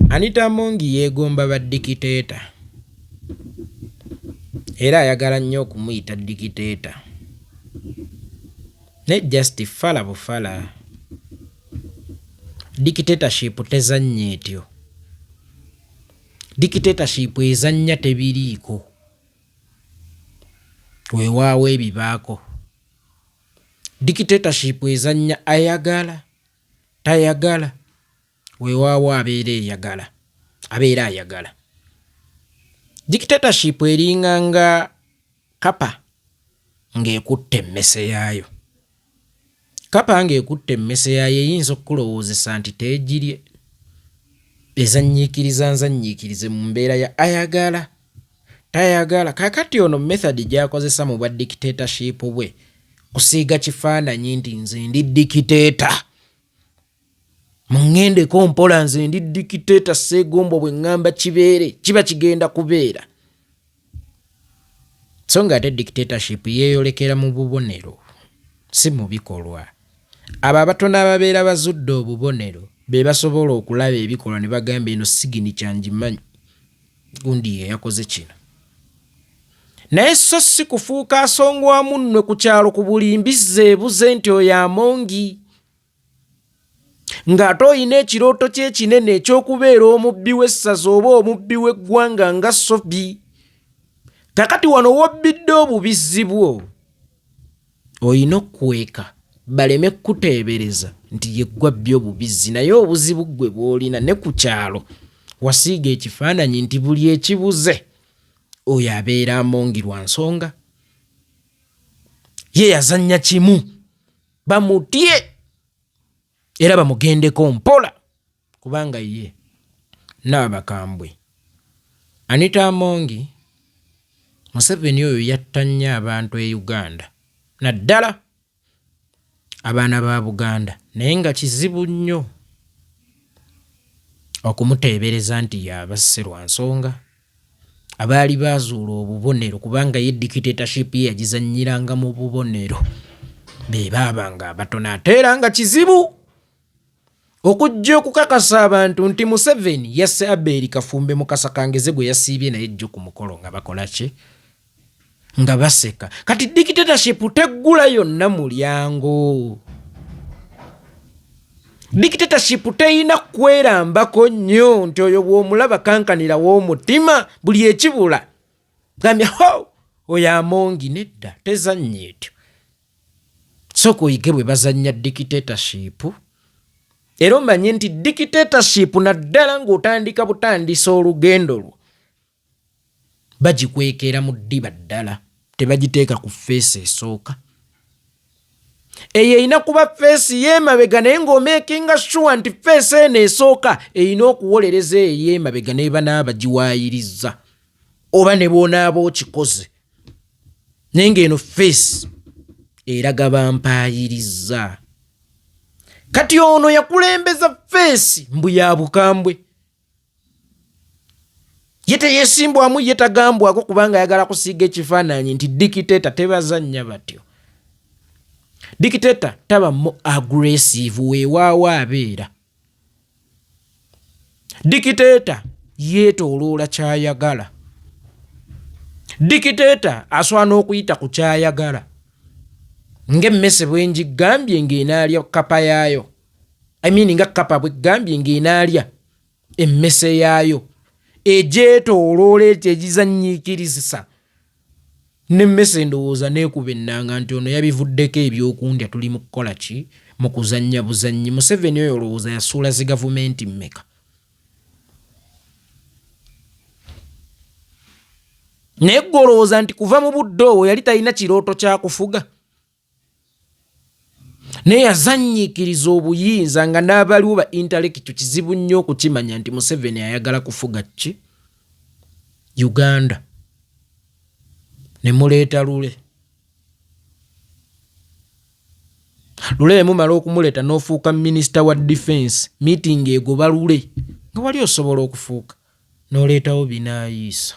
Anita Among yeegomba ba dikiteeta era ayagala nnyo okumuyita dikiteeta naye just fala bufala. Dictatorship tezannya etyo. Dictatorship ezannya tebiriiko. Weewaawo ebibaako. Dictatorship ezannya ayagala tayagala. Weewaawo abeera eyagala abeera ayagala. Dictatorship eringa nga kapa ng'ekutte emmese yaayo. Kapa ng'ekutte emmese yaayo eyinza okukulowoozesa nti teegirye. Ezannyiikiriza nzannyiikirize mu mbeera ya ayagala tayagala. Kaakati ono method gy'akozesa mu bwa dictatorship bwe kusiiga kifaananyi nti nze ndi dictator. Muŋŋendeko mpola nze ndi dictator Sseegombo bwe ŋŋamba kibeere kiba kigenda kubeera. So nga ate dictatorship yeeyolekera mu bubonero si mu bikolwa. Abo abatono ababeera bazudde obubonero be basobola okulaba ebikolwa ne bagamba eno siginikya ngimanyi gundi ye yakoze kino. Naye so si kufuuka asongwamu nnwe ku kyalo ku buli mbizzi ebuze nti oyo Amongi. Ng'ate olina ekirooto kye ekinene eky'okubeera omubbi w'essaza oba omubbi w'eggwanga nga Sobi. Kakati wano w'obbidde obubizzi bwo olina okukweka baleme kukuteebereza nti ye ggwe abbye obubizzi naye obuzibu ggwe bw'olina ne ku kyalo wasiiga ekifaananyi nti buli ekibuze oyo abeera Amongi lwa nsonga ye yazannya kimu. Bamutye era bamugendeko mpola kubanga ye Nnaabakambwe Anita Amongi Museveni oyo yatta nnyo abantu e Uganda naddala abaana ba Buganda naye nga kizibu nnyo okumuteebereza nti y'abasse lwa nsonga abaali baazuula obubonero kubanga ye dictatorship ye yagizannyiranga mu bubonero be baabanga abatono ate era nga kizibu okujja okukakasa abantu nti Museveni yasse Abel Kafumbe Mukasa Kangeze gwe yasiibye naye jjo ku mukolo nga bakola ki nga baseka. Kati dictatorship teggula yonna mulyango. Dictatorship teyina kwerambako nnyo nti oyo bw'omulaba kankanirawo omutima buli ekibula gambye ho oyo Amongi. Nedda, tezannya etyo. Sooka oyige bwe bazannya dictatorship era omanye nti dictatorship naddala ng'otandika butandisa olugendo lwo bagikwekera mu ddiba ddala tebagiteeka ku feesi esooka. Eyo erina kuba feesi y'emabega naye ng'omeekinga shuwa nti feesi eno esooka erina okuwolereza eyo ey'emabega n'ebanaaba giwaayirizza oba ne bw'onaaba okikoze naye ng'eno feesi eraga bampaayirizza. Kati ono yakulembeza feesi mbu ya bukambwe. Ye teyesimbwamu, ye tagambwako kubanga ayagala kusiiga ekifaananyi nti dikiteeta tebazannya batyo. Dikiteeta taba mu aggressive, weewaawo abeera. Dikiteeta yeetooloola ky'ayagala. Dikiteeta asobola n'okuyita ku ky'ayagala ng'emmese bwe ngigambye ng'enaalya kkapa yaayo. I mean nga kkapa bw'eggambye ng'enaalya emmese yaayo egyetooloola etyo egizannyiikirizisa n'emmese ndowooza n'ekuba ennanga nti ono yabivuddeko eby'okundya tuli mu kukola ki mu kuzannya buzannyi. Museveni oyo olowooza yasuula zi gavumenti mmeka? Naye ggwe olowooza nti kuva mu budde obwo yali talina kirooto kya kufuga? Naye yazannyiikiriza obuyinza nga n'abaliwo ba intellectual kizibu nnyo okukimanya nti Museveni ayagala kufuga ki Uganda. Ne muleeta Lule. Lule ne mumala okumuleeta n'ofuuka minisita wa defense, meeting egoba Lule nga wali osobola okufuuka n'oleetawo Binaayiisa.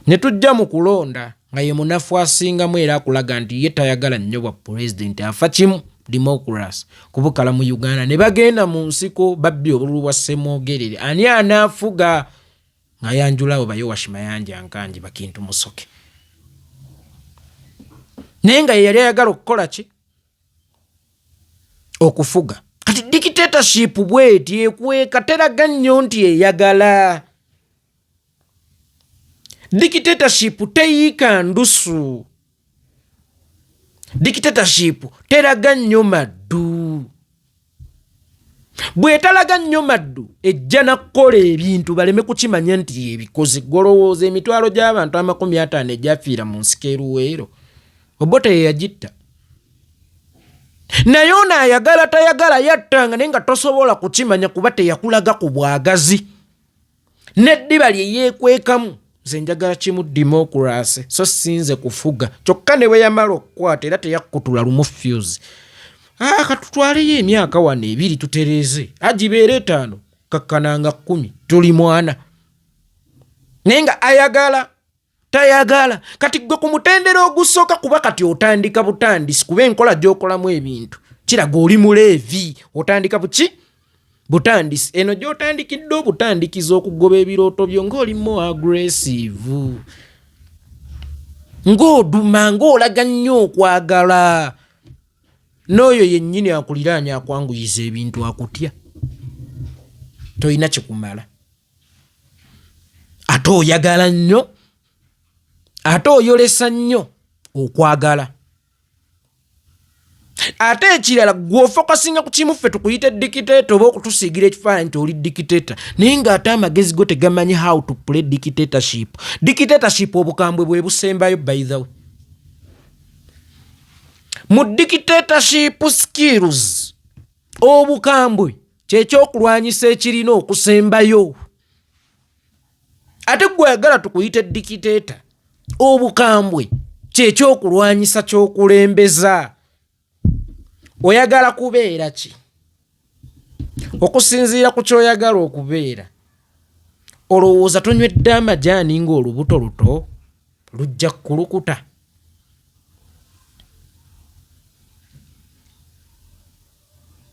Ne tujja mu kulonda nga ye munafu asingamu era akulaga nti ye tayagala nnyo bwa pulezidenti afa kimu Democracy kubukala mu Uganda ne bagenda mu nsiko babbye obululu bwa Ssemwogerere. Ani anaafuga ng'ayanjula abo ba Yowashi Mayanja Nkangi Bakintu Musoke, naye nga ye yali ayagala okukola ki? Okufuga. Kati dictatorship bweti ekweka, teraga nnyo nti eyagala. Dictatorship teyiika ndusu. Dictatorship teraga nnyo maddu. Bw'etalaga nnyo maddu ejja na kukola ebintu baleme kukimanya nti yebikoze. Ggwe olowooza emitwalo gy'abantu 50 egyafiira mu nsiko e Luweero, Obote ye yagitta? Naye ono ayagala tayagala yattanga, naye nga tosobola kukimanya kuba teyakulaga ku bwagazi n'eddiba lye yeekwekamu. Nze njagala kimu, democracy, so sinze kufuga. Kyokka ne bwe yamala okukwata era teyakkutula lumu fuse. Ah, katutwaleyo emyaka wano 2 tutereeze, agibeere 5, kakkananga 10, tuli mwana, naye nga ayagala tayagala. Kati gwe ku mutendera ogusooka, kuba kati otandika butandisi, kuba enkola gy'okolamu ebintu kiraga oli muleevi. Otandika buki? Butandisi. Eno gy'otandikidde obutandikiza okugoba ebirooto byo ng'oli more aggressive, ng'oduma, ng'olaga nnyo okwagala, n'oyo yennyini akuliraanye akwanguyiza ebintu akutya, tolina kikumala, ate oyagala nnyo, ate oyolesa nnyo okwagala. Ate ekirala, gwe ofokasinga ku kimu, ffe tukuyita dictator oba okutusiigira ekifaananyi nti oli dictator, naye ng'ate amagezi go tegamanyi how to play dictatorship. Dictatorship obukambwe bwe busembayo. By the way, mu dictatorship skills, obukambwe kyekyokulwanyisa ekirina okusembayo. Ate gwe ayagala tukuyite dictator, obukambwe kyekyokulwanyisa kyokulembeza. Oyagala kubeera ki? Okusinziira ku kyoyagala okubeera, olowooza tonywedde amajaani ng'olubuto luto lujja kukulukuta?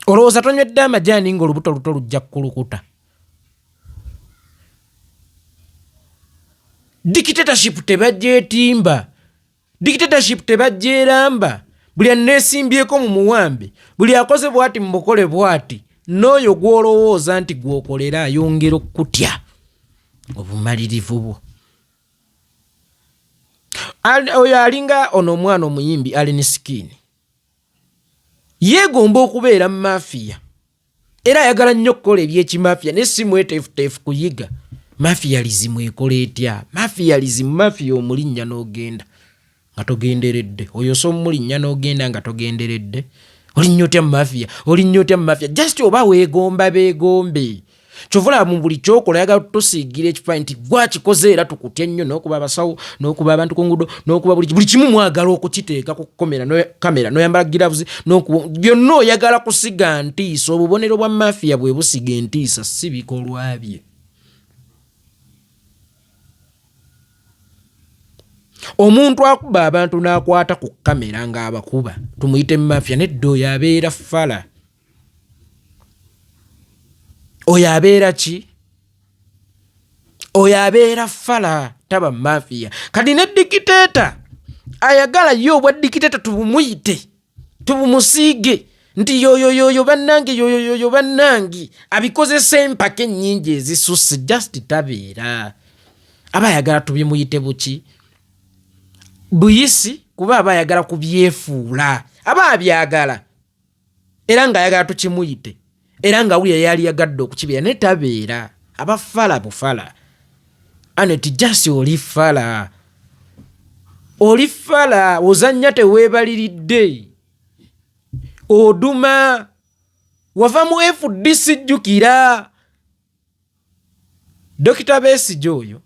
Olowooza tonywedde amajaani ng'olubuto luto lujja kukulukuta? Dictatorship tebagyetimba, dictatorship tebagyeramba. Buli aneesimbyeko mu muwambe, buli akoze bwati mu mukole bwati, n'oyo gw'olowooza nti gw'okolera ayongera okukutya obumalirivu bwo. Oyo alinga ono omwana omuyimbi Alien Skin, yeegomba okubeera mu mafiya era ayagala nnyo okukola ebyekimafiya, naye si mweteefuteefu kuyiga mafialism ekola etya. Mafialism, mafiya omulinnya n'ogenda nga togenderedde. Oyo osobola omulinnya n'ogenda nga togenderedde. Olinnya otya mu mafiya? Olinnya otya mu mafiya? Just oba weegomba beegombe. Kyova olaba mu buli kyokola oyagala tutusiigira ekifaananyi nti gwakikoze era tukutya nnyo, n'okuba abasawo, n'okuba abantu ku nguudo, n'okuba buli kimu mwagala okukiteeka ku kamera, n'oyambala gloves, n'okuba byonna oyagala kusiga ntiisa. Obubonero bwa mafiya bwe busiga entiisa, si bikolwa bye. Omuntu akuba abantu n'akwata ku kamera ng'abakuba tumuyite mafiya? Nedda, oyo abeera fala. Oyo abeera ki? Oyo abeera fala, taba mafiya. Kati ne dictator ayagala ye obwa dictator tubumuyite, tubumusiige nti yoyo yoyo bannange, yoyo yoyo bannange, abikozesa empaka ennyingi ezisusse, just tabeera. Aba ayagala tubimuyite buki buyisi, kuba aba ayagala kubyefuula, aba abyagala era ng'ayagala tukimuyite, era nga wulira yali yagadde okukibeera, naye tabeera. Aba fala bufala. Anet, just oli fala, oli fala, ozannya teweebaliridde, oduma wava mu FDC. Jjukira Dokita Besigye oyo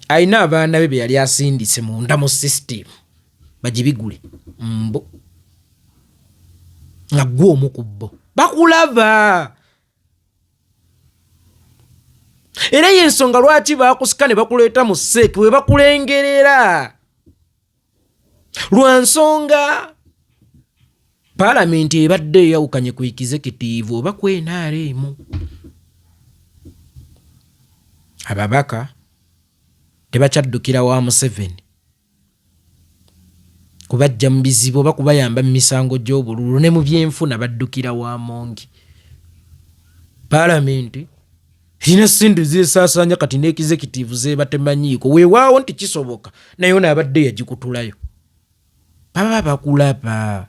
alina abaana be be yali asindise munda mu system bagibigule, mbu nga gwe omu ku bo bakulaba. Era yensonga lwaki bakusika ne bakuleeta mu seeki we bakulengerera. Lwa nsonga Palamenti ebadde eyawukanye ku ekizekitiivu oba ku nrm. Ababaka tebakyaddukira wa Museveni kubajja mu bizibu oba kubayamba mu misango gy'obululu ne mu byenfuna baddukira wa Amongi. Palamenti erina ssente zeesaasaanya kati n'ekizekitiivu zeebatemanyiiko weewaawo nti kisoboka naye ono abadde yagikutulayo. Baba bakulaba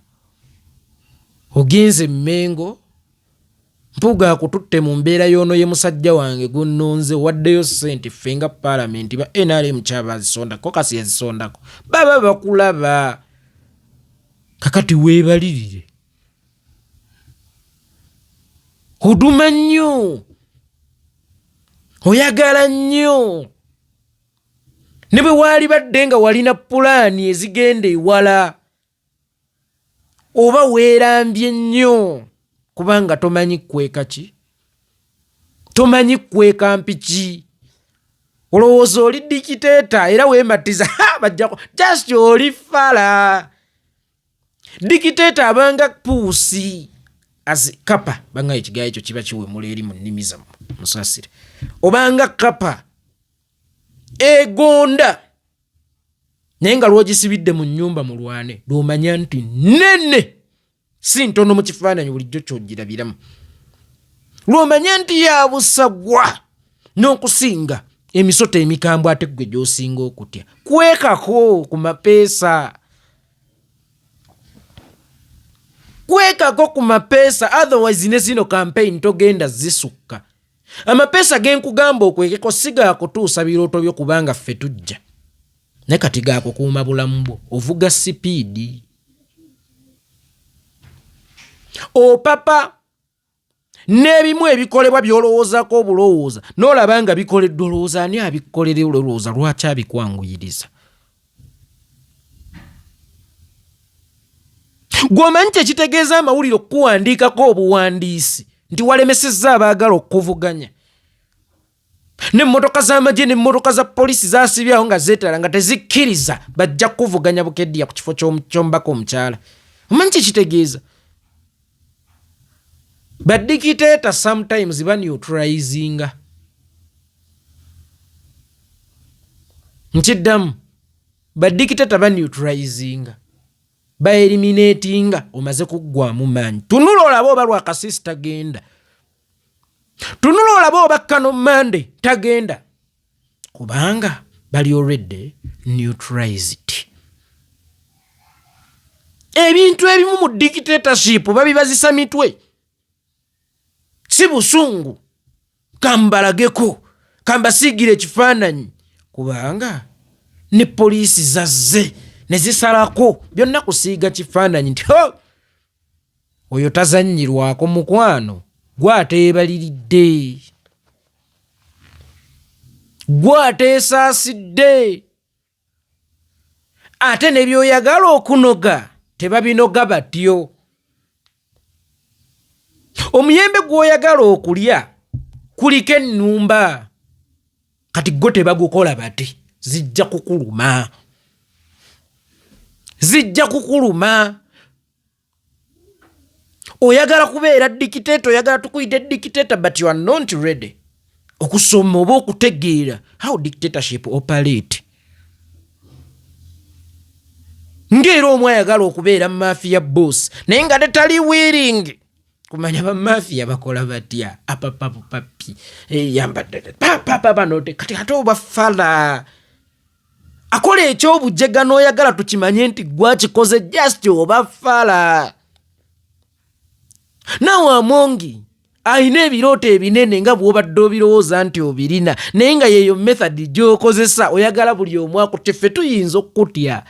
ogenze Mmengo Mpuuga akututte mu mbeera y'ono ye musajja wange gw'onnonze owaddeyo ssente ffe nga palamenti ba nrm kyabazisonda kokasi yazisondako baba bakulaba kakati weebalirire oduma nnyo oyagala nnyo ne bwe waalibadde nga walina pulaani ezigenda ewala oba weerambye nnyo kubanga tomanyi kweka ki tomanyi kweka mpiki olowooza oli dikiteeta era weematiza bajjako just oli fala dikiteeta abanga puusi as kapa banga ekigayo ekyo kiba kiwemula eri mu nnimi zammwe musasire obanga kapa egonda naye nga lwogisibidde mu nnyumba mulwane lwomanya nti nene si ntono mu kifaananyi bulijjo kyogirabiramu lwomanya nti yabusagwa n'okusinga emisota emikambwe ate ggwe gy'osinga okutya kwekako ku mapeesa kwekako ku mapeesa otherwise ne zino campaign togenda zisukka Amapeesa ge nkugamba okwekeko si ga kutuusa birooto byo kubanga ffe tujja naye kati ga kukuuma bulamu bwo. Ovuga sipiidi, opapa n'ebimu ebikolebwa by'olowoozaako obulowooza n'olaba nga bikoleddwa olowooza ani abikolera olowooza lwaki abikwanguyiriza. Gw'omanyi kye kitegeeza amawulire okukuwandiikako obuwandiisi nti walemesezza abaagala okukuvuganya n'emmotoka z'amagye n'emmotoka za poliisi zasibyawo nga zeetala nga tezikkiriza bajja kukuvuganya Bukedea ku kifo ky'omubaka omukyala. Omanyi kye kitegeeza? Badikiteeta sometimes baneutralizinga. Nkiddamu, badikiteeta baneutralizinga. Baeliminatinga omaze kuggwamu maanyi. Tunula olabe oba Lwakasiisi tagenda. Tunula olabe oba Kano Monday tagenda. Kubanga bali already neutralized. Ebintu ebimu mu dictatorship babibazisa mitwe. Si busungu. Kambalageko, kambasiigire ekifaananyi kubanga ne poliisi zazze ne zisalako byonna kusiiga kifaananyi nti ho oyo tazannyirwako mukwano gwateebaliridde gwateesaasidde ate ne by'oyagala okunoga tebabinoga batyo. Omuyembe gw'oyagala okulya kuliko ennumba kati gwo tebagukola bati, zijja kukuluma, zijja kukuluma. Oyagala kubeera dictator, oyagala tukuyite dictator but you are not ready okusoma oba okutegeera how dictatorship operate. Ng'era omu ayagala okubeera mafia boss naye nga tetali willing kumanya bamafiya bakola batya apapapupapi eyambadde papapapa note kati ate oba fala akola ekyobujega n'oyagala tukimanye nti gwakikoze just oba fala nawe amongi alina ebirooto ebinene nga bw'obadde obirowooza nti obirina naye nga yeeyo method gy'okozesa oyagala buli omu akutye ffe tuyinza okukutya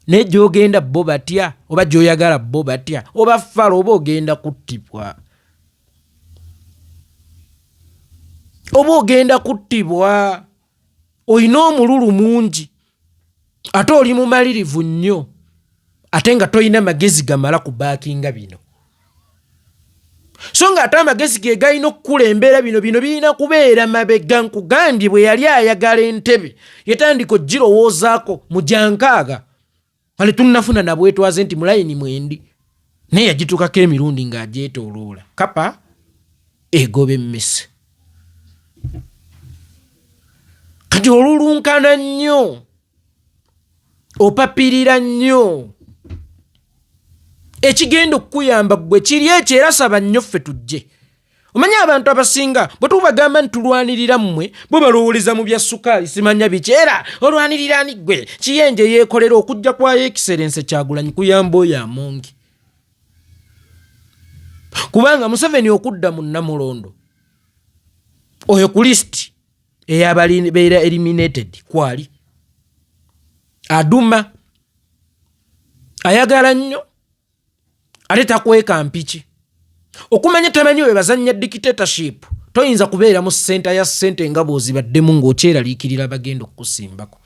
naye gy'ogenda bo batya oba gy'oyagala bo batya oba fala oba ogenda kuttibwa oba ogenda kuttibwa olina omululu mungi ate oli mumalirivu nnyo ate nga tolina magezi gamala kubaakinga bino so nga ate amagezi ge galina okukulembera bino bino birina kubeera mabega nkugambye bwe yali ayagala entebe yatandika ogirowoozaako mu gyankaaga. Kale tunnafuna na bwetwaze nti mulayini mwendi, naye yagituukako emirundi ng'agyetooloola. Kapa egoba emmese. Kati olulunkana nnyo, opapirira nnyo. Ekigenda okukuyamba ggwe kiri ekyo, era saba nnyo ffe tujje. Omanyi abantu abasinga bwe tubagamba nti tulwanirira mmwe, bo balowooleza mu bya sukaali simanya biki. Era olwanirira ani ggwe? Kiyenje yeekolera okujja kwa Ekiserense Kyagulanyi kuyamba oyo Amongi, kubanga Museveni okudda mu Namulondo oyo ku lisiti eyababeera eliminated kwali aduma ayagala nnyo ate takweka mpiki okumanya tamanyi we bazannya dictatorship. Toyinza kubeera mu senta ya ssente nga bw'ozibaddemu ng'okyeraliikirira bagenda okukusimbako.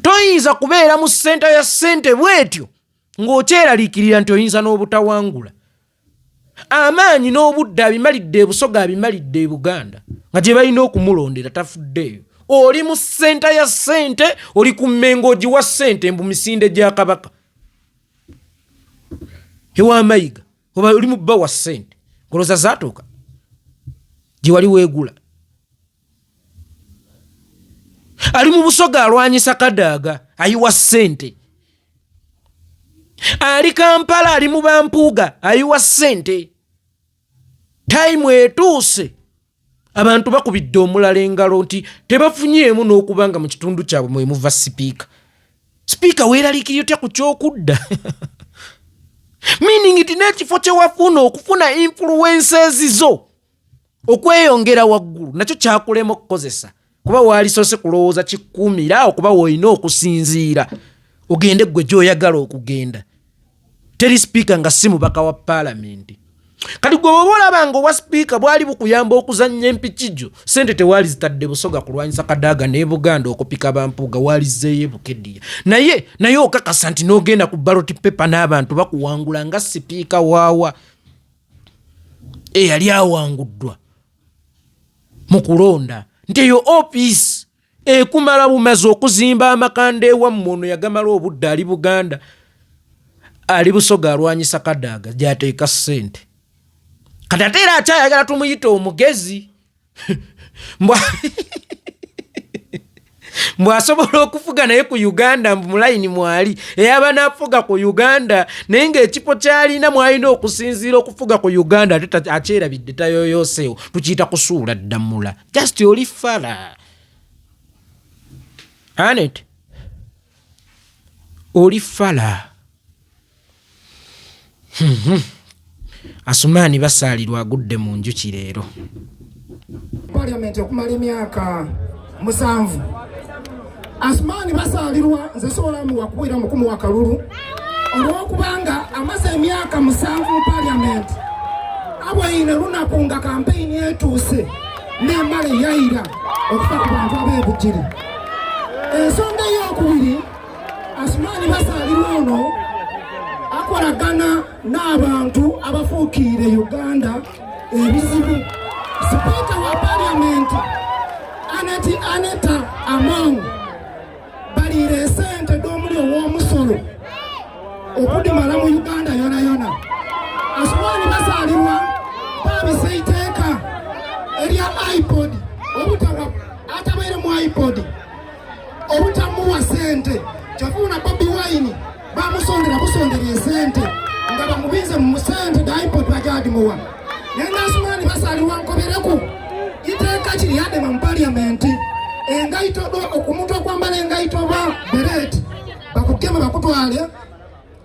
Toyinza kubeera mu senta ya ssente bw'etyo ng'okyeraliikirira nti oyinza n'obutawangula. Amaanyi n'obudde abimalidde ebusoga, abimalidde e Buganda nga gye balina okumulondera, tafuddeeyo. Oli mu ssenta ya ssente, oli ku Mmengo ogiwa ssente mbu misinde gya Kabaka ewa Mayiga, oba oli mu bba wa ssente ngoloza zaatuuka gye wali weegula. Ali mu Busoga alwanyisa Kadaaga, ayiwa ssente. Ali Kampala, ali mu bampuuga, ayiwa ssente. Tayimu etuuse, abantu bakubidde omulala engalo nti tebafunyeemu n'okuba nga mu kitundu kyabwe mwe muva sipiika. Sipiika weeraliikirira otya ku kyokudda? Meaning nti n'ekifo kye wafuna okufuna influences zo okweyongera waggulu nakyo kyakulema okukozesa, kuba waalisoose kulowooza kikuumira awo, kuba woolina okusinziira ogende ggwe gy'oyagala okugenda. Teri sipiika nga si mubaka wa paalamenti. Kati gwe bwoba olaba nga obwa sipiika bwali bukuyamba okuzannya empiki gyo, sente tewaali zitadde Busoga kulwanyisa Kadaaga ne Buganda okupika bampuuga, waalizzeeyo eBukediya. Naye okakasa nti n'ogenda ku ballot paper n'abantu bakuwangula nga sipiika waawa eyali awanguddwa mu kulonda, nti eyo ofiisi ekumala bumazi okuzimba amakanda ewammwe. Ono yagamala obudde ali Buganda, ali Busoga alwanyisa Kadaaga gy'ateeka ssente. Kati ate era akyayagala tumuyite omugezi mbu asobola okufuga naye ku Uganda, mbu mulayini mwali eyaba n'afuga ku Uganda, naye ng'ekifo ky'alina mwalina okusinziira okufuga ku Uganda ate akyerabidde, tayoyoseewo. Tukiyita kusuula ddamula. Just oli fala, Anet, oli fala. Asumaani Basaalirwa agudde mu njuki leero. Parliament okumala emyaka 7. Asumaani Basaalirwa nze sobola muwa kuwira mukumuwa kalulu olw'okubanga amaze emyaka 7 mu parliament, abwaine lunaku nga kampeyini etuuse n'emala eyayira okufa ku bantu ab'ebugiri. Ensonga ey'okubiri, Asumaani Basaalirwa ono akolagana n'abantu abafuukiire Uganda ebizibu. Sipiika wa Paliamenti Aneti Aneta Among baliira esente d'omuli ow'omusolo okudimala mu Uganda yona yona. Asumaani Basaalirwa baabisa eiteeka erya iPod obutawa atabaire mu iPod obutamuwa sente. Kyafuna Bobi Wine bamusondera busondera esente nga bamubinze mu sente da iPod bajadimuwa. Naye Asumaani Basaalirwa nkobereku iteeka kiri yadema mu parliament engaito omuntu okwambala engaito oba beret bakugeme bakutwale,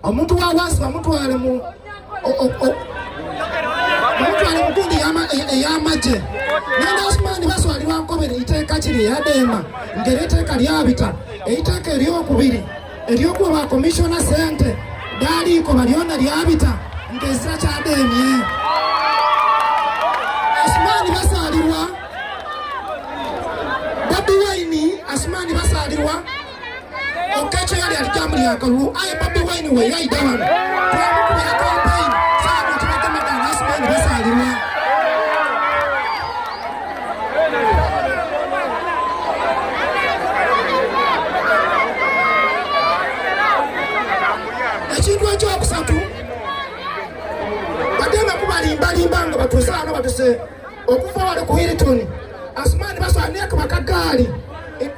omuntu wa wansi bamutwale mu bamutwale mu gundi ey'amagye. Naye Asumaani Baswalirwa nkobere iteeka kiri eyadema ngeri eteeka lyabita. Eiteeka eryokubiri eryokuwa ba komishona sente daliiko balyona lyabita ngezira kyademye. Asumaani Basaalirwa Bobi Wine, Asumaani Basaalirwa Okecho yali alijamu lyakalulu, aye Bobi Wine we yayida wano twamukubira campaign saano kibagemagana Asumaani Basaalirwa. Bano batuse okuva wali ku Hilton. Asumani Baswali nekuba kagaali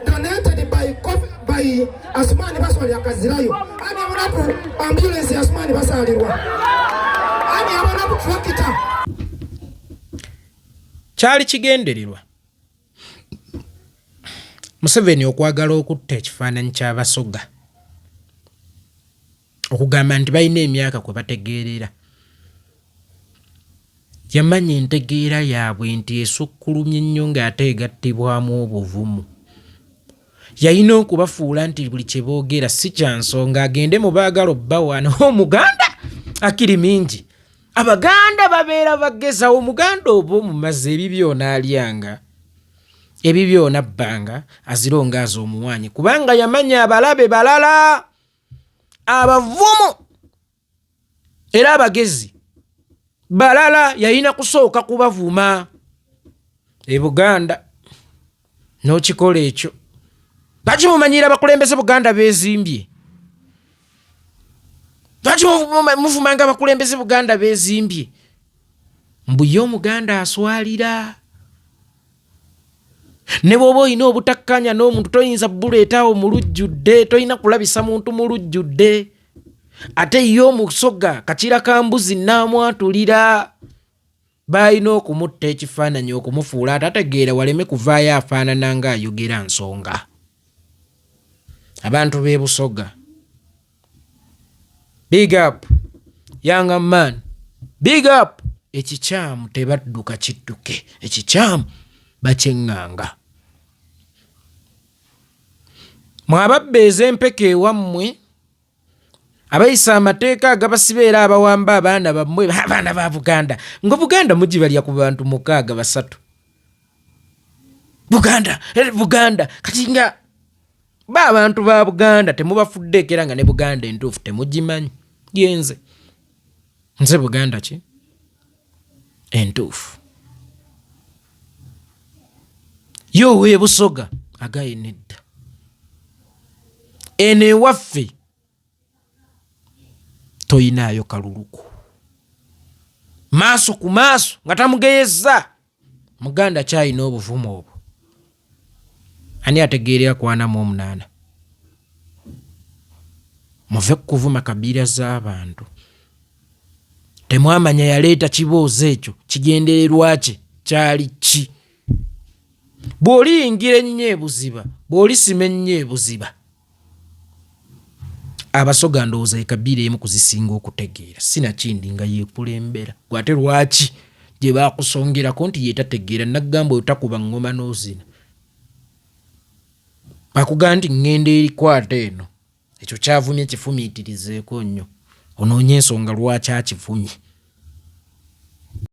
donated by Asumani Baswali akazirayo. Ani abonaku ambulance ya Asumani Basalirwa? Ani abonaku tractor? Kyali kigendererwa Museveni okwagala okutta ekifaananyi ky'Abasoga, okugamba nti balina emyaka kwe bategeerera. Yamanya entegeera yaabwe nti esukkulumye nnyo ng'ate egattibwamu obuvumu. Yalina okubafuula nti buli kye boogera si kya nsonga agende mu baagala obbawaana. Omuganda akiri mingi. Abaganda babeera bageza omuganda oba omumazi ebibyo onaalyanga ebibyo onabbanga azira ongaza omuwaanyi kubanga yamanya abalabe balala abavumu era abagezi balala yalina kusooka kubavuma e Buganda n'okikola ekyo. Lwaki mumanyira abakulembeze Buganda beezimbye? Lwaki muvumanga abakulembeze Buganda beezimbye? Mbu ye Omuganda aswalira. Ne bw'oba olina obutakkaanya n'omuntu toyinza buleetaawo mu lujjudde, tolina kulabisa muntu mu lujjudde. Ate ye Omusoga kakira ka mbuzi n'amwatulira. Baalina okumutta ekifaananyi okumufuula atategeera waleme kuvaayo afaanana ng'ayogera nsonga. Abantu b'e Busoga. Big up younger man. Big up. Ekikyamu tebadduka kidduke. Ekikyamu bakyeŋŋanga. Mwe ababba ez'empeke ewammwe, abayisa amateeka agabasiba era abawamba abaana bammwe, abaana ba Buganda, nga Buganda mugibalya ku bantu mukaaga basatu. Buganda, Buganda, kati nga ba abantu ba Buganda temubafuddeeko era nga ne Buganda entuufu temugimanyi. Yenze. Nze Buganda ki? Entuufu. Ye ow'e Busoga agaye nedda. Eno ewaffe toyinaayo kaluluku. Maaso ku maaso nga tamugeyezza. Muganda kyalina obuvumu obwo. Ani ategeerera ku ana mu omunaana? Muve ku kuvuma kabiira z'abantu. Temwamanya yaleeta kiboozi ekyo kigendererwa kye kyali ki? Bw'oliyingira ennyo ebuziba, bw'olisima ennyo ebuziba. Abasoga ndowooza ye kabiira emu ku zisinga okutegeera, sinakindi nga yeekulembera. Gwe ate lwaki gye baakusongerako nti ye tategeera? Naggamba oyo takuba ŋŋoma n'ozina. Akugamba nti ŋŋenda eri kwata eno. Ekyo ky'avumye kifumiitirizeeko nnyo, onoonye ensonga lwaki akivumye.